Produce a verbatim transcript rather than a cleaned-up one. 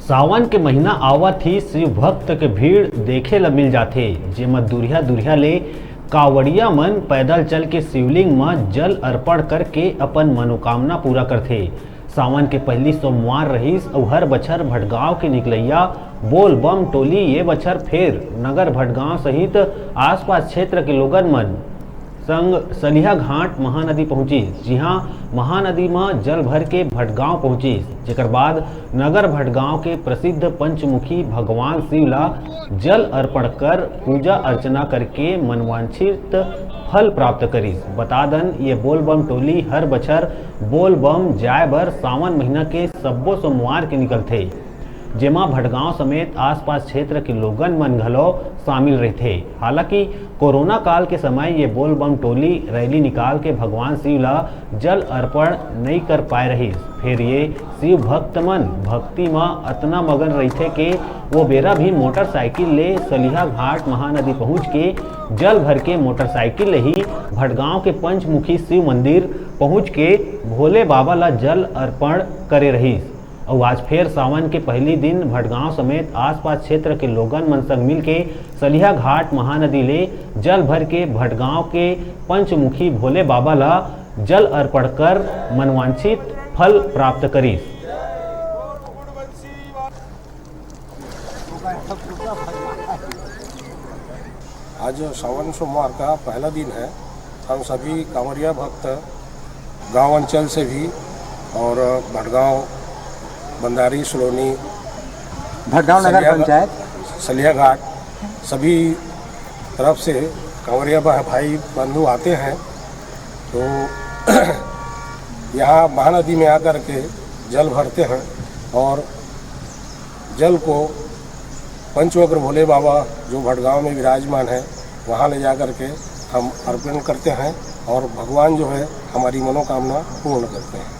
सावन के महीना आवत ही शिव भक्त के भीड़ देखे ल मिल जाथे, जेमा दुरिहा दुरिहा ले कांवड़िया मन पैदल चल के शिवलिंग म जल अर्पण करके अपन मनोकामना पूरा करथे। सावन के पहली सोमवार रहिस अउ हर बछर भटगांव के निकलइया बोल बम टोली ये बछर फेर नगर भटगांव सहित आसपास क्षेत्र के लोगन मन संग सलिहा घाट महानदी पहुंचिस, जिहां महानदी म जल भर के भटगांव पहुंचिस, जेकर बाद नगर भटगांव के प्रसिद्ध पंचमुखी भगवान शिव ला जल अर्पण कर पूजा अर्चना करके मनवांछित फल प्राप्त करिस। बता दन, ये बोलबम टोली हर बछर बोलबम जाए बर सावन महीना के सब्बो सोमवार के निकलथे, जेमा भटगांव समेत आसपास क्षेत्र के लोगन मन घलो शामिल रहिथे। हालांकि कोरोना काल के समय ये बोलबम टोली रैली निकाल के भगवान शिव ला जल अर्पण नई कर पाए रहिस। फेर ये शिव भक्त मन भक्ति म अतना मगन रहिथे के वो बेरा भी मोटरसाइकिल ले सलिहा घाट महानदी पहुंच के जल भर के मोटरसाइकिल ले ही भटगांव के पंचमुखी शिव मंदिर पहुंच के भोले बाबा ला जल अर्पण करे रहिस। अउ आज फेर सावन के पहली दिन भटगांव समेत आसपास क्षेत्र के लोगन मन संग मिलके सलिहा घाट महानदी ले जल भर के भटगांव के पंचमुखी भोले बाबा ला जल अर्पण कर मनवांछित फल प्राप्त करिस। आज सावन सोमवार का पहला दिन है। हम सभी कांवरिया भक्त गांव अंचल से भी और भटगांव, बंदारी, सलोनी, भटगांव नगर सलिया पंचायत। सलिया घाट, सभी तरफ से कांवरिया भा-, भाई बंधु आते हैं, तो यहाँ महानदी में आकर के जल भरते हैं और जल को पंचवक्र भोले बाबा जो भटगांव में विराजमान है, वहाँ ले जा कर के हम अर्पण करते हैं और भगवान जो है हमारी मनोकामना पूर्ण करते हैं।